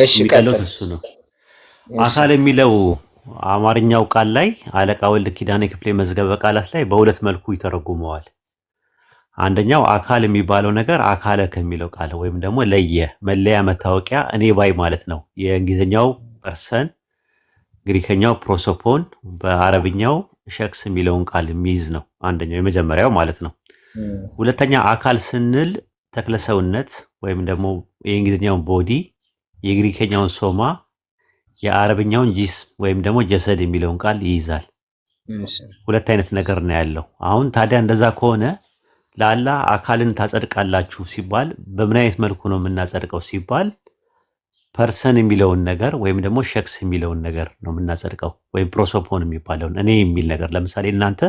እሺ የሚቀለው ቀጥል። እሱ ነው። እሺ። አካል የሚለው አማርኛው ቃል ላይ አለቃ ወልደ ኪዳኔ ክፍሌ መዝገበ ቃላት ላይ በሁለት መልኩ ይተረጉመዋል። አንደኛው አካል የሚባለው ነገር አካለ ከሚለው ቃል ወይም ደግሞ ለየ፣ መለያ፣ መታወቂያ፣ እኔ ባይ ማለት ነው። የእንግሊዝኛው person፣ ግሪከኛው ፕሮሶፖን፣ በአረብኛው ሸክስ የሚለውን ቃል የሚይዝ ነው። አንደኛው የመጀመሪያው ማለት ነው። ሁለተኛ አካል ስንል ተክለ ሰውነት ወይም ደግሞ የእንግሊዝኛውን body፣ የግሪከኛውን ሶማ፣ የአረብኛውን ጂስም ወይም ደግሞ ጀሰድ የሚለውን ቃል ይይዛል። ሁለት አይነት ነገር ነው ያለው። አሁን ታዲያ እንደዛ ከሆነ ለአላህ አካልን ታጸድቃላችሁ ሲባል በምን አይነት መልኩ ነው የምናጸድቀው ሲባል person የሚለውን ነገር ወይም ደግሞ ሸክስ የሚለውን ነገር ነው የምናጸድቀው፣ ወይም ፕሮሶፖን የሚባለውን እኔ የሚል ነገር። ለምሳሌ እናንተ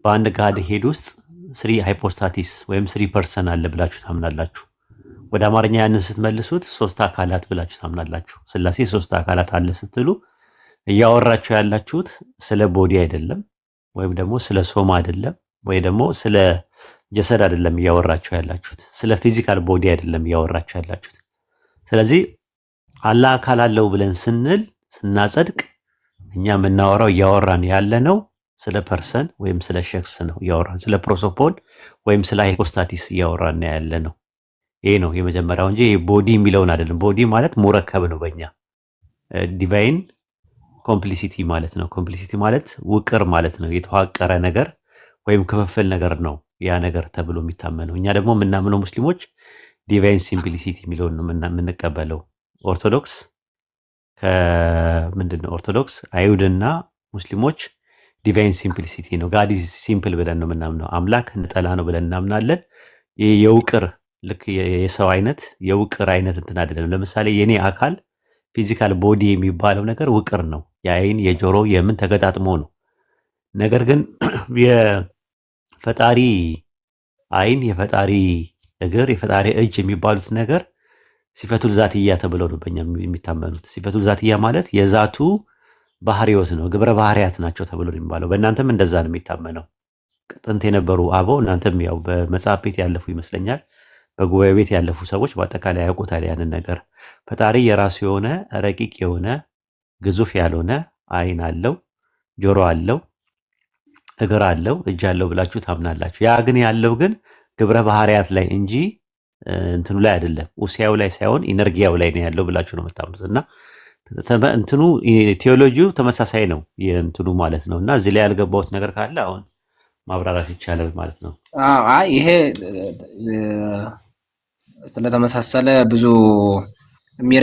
በአንድ Godhead ውስጥ three hypostasis ወይም three person አለ ብላችሁ ታምናላችሁ። ወደ አማርኛ ያንን ስትመልሱት ሶስት አካላት ብላችሁ ታምናላችሁ። ስላሴ ሶስት አካላት አለ ስትሉ እያወራችሁ ያላችሁት ስለ body አይደለም፣ ወይም ደግሞ ስለ ሶማ አይደለም፣ ወይ ደግሞ ስለ ጀሰድ አይደለም እያወራችሁ ያላችሁት፣ ስለ physical body አይደለም እያወራችሁ ያላችሁት። ስለዚህ አላህ አካል አለው ብለን ስንል፣ ስናጸድቅ እኛ የምናወራው፣ እያወራን ያለነው ስለ person ወይም ስለ ሸክስ ነው እያወራን፣ ስለ ፕሮሶፖን ወይም ስለ hypostasis እያወራን ያለ ነው። ይሄ ነው የመጀመሪያው እንጂ ይሄ body የሚለውን አይደለም። Body ማለት ሙረከብ ነው በእኛ፣ divine complicity ማለት ነው። Complicity ማለት ውቅር ማለት ነው። የተዋቀረ ነገር ወይም ክፍፍል ነገር ነው ያ ነገር ተብሎ የሚታመነው። እኛ ደግሞ የምናምነው ሙስሊሞች divine simplicity የሚለውን ነው የምንቀበለው። ኦርቶዶክስ ከምንድን ነው፣ ኦርቶዶክስ፣ አይሁድና ሙስሊሞች divine simplicity ነው። God is simple ብለን ነው የምናምነው። አምላክ ነጠላ ነው ብለን እናምናለን። ይህ የውቅር ልክ የሰው አይነት የውቅር አይነት እንትን አይደለም። ለምሳሌ የኔ አካል physical body የሚባለው ነገር ውቅር ነው። የአይን፣ የጆሮ፣ የምን ተገጣጥሞ ነው። ነገር ግን የፈጣሪ አይን፣ የፈጣሪ እግር፣ የፈጣሪ እጅ የሚባሉት ነገር ሲፈቱል ዛትያ ተብለው ነው በእኛ የሚታመኑት። ሲፈቱል ዛትያ ማለት የዛቱ ባህሪዎት ነው፣ ግብረ ባህሪያት ናቸው ተብሎ ነው የሚባለው። በእናንተም እንደዛ ነው የሚታመነው። ጥንት የነበሩ አበው፣ እናንተም ያው በመጽሐፍ ቤት ያለፉ ይመስለኛል፣ በጉባኤ ቤት ያለፉ ሰዎች በአጠቃላይ ያውቁታል ያንን ነገር። ፈጣሪ የራሱ የሆነ ረቂቅ የሆነ ግዙፍ ያልሆነ አይን አለው፣ ጆሮ አለው፣ እግር አለው፣ እጅ አለው ብላችሁ ታምናላችሁ። ያ ግን ያለው ግን ግብረ ባህሪያት ላይ እንጂ እንትኑ ላይ አይደለም፣ ኡሲያው ላይ ሳይሆን ኢነርጊያው ላይ ነው ያለው ብላችሁ ነው የምታምኑት። እና እንትኑ ቴዎሎጂው ተመሳሳይ ነው የእንትኑ ማለት ነው። እና እዚህ ላይ ያልገባሁት ነገር ካለ አሁን ማብራራት ይቻላል ማለት ነው። አይ፣ ይሄ ስለተመሳሰለ ብዙ የሚረ